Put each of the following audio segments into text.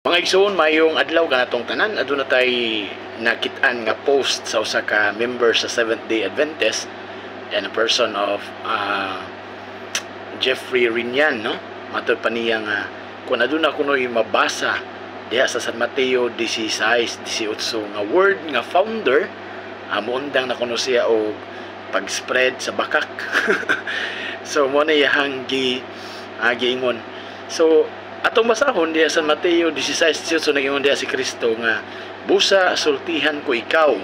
Mga igsoon, mayong adlaw kanatong tanan. Aduna tay nakit-an nga post sa usa ka member sa Seventh Day Adventist and a person of Jeffrey Rinyan, no? Matod pa niya nga kung aduna kuno'y mabasa diha sa San Mateo 16:18 nga word nga founder, muundang na kuno siya og pag-spread sa bakak. So mo na iyang giingon. So atong basahon diha sa Mateo 16:18, nag-ingon diha si Kristo nga, "Busa sultihan ko ikaw,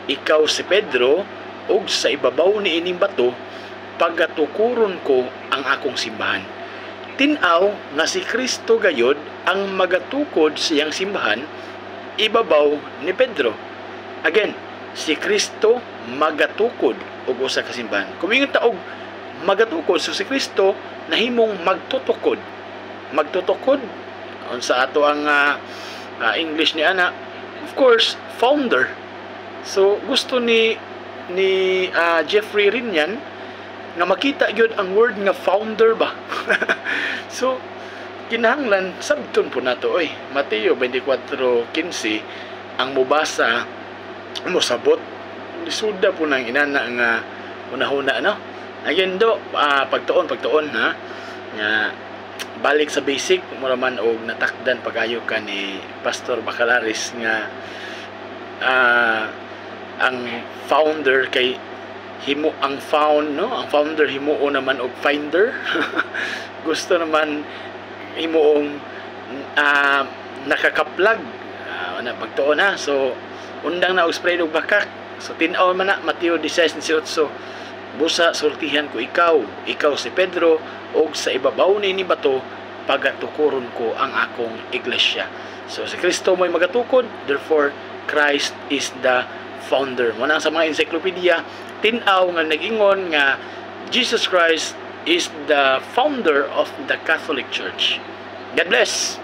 ikaw si Pedro, ug sa ibabaw ni ining bato pagatukuron ko ang akong simbahan." Tin-aw nga si Kristo gayod ang magatukod siyang simbahan ibabaw ni Pedro. Again, si Kristo magatukod og usa ka simbahan. Kung ingon ta og magatukod, so si Kristo nahimong magtutukod. Magtutukod unsa ato ang English ni ana? Of course, founder. So gusto ni Jeffrey Rinyan nga makita gyud ang word nga founder ba. So kinahanglan sabton po nato oy. Mateo 24:15, ang mubasa mosabot. Lisuda po nang inana nga hunahuna, no? Again do, pagtuon pagtuon ha, nga balik sa basic. Mura man og natakdan pagayo ka ni Pastor Bacalaris nga ang founder kay himo ang found, no? Ang founder himuo naman og finder. Gusto naman himuong nakakaplag. Ana, pagtuon ha. So undang na og spread og bakak. So tin-aw man na Mateo 16:18, "Busa sultihan ko ikaw, ikaw si Pedro, ug sa ibabaw ni bato pagatukuron ko ang akong iglesia." So si Kristo mo'y magatukod, therefore Christ is the founder. Mo sa mga encyclopedia, tin-aw nga nag-ingon nga Jesus Christ is the founder of the Catholic Church. God bless.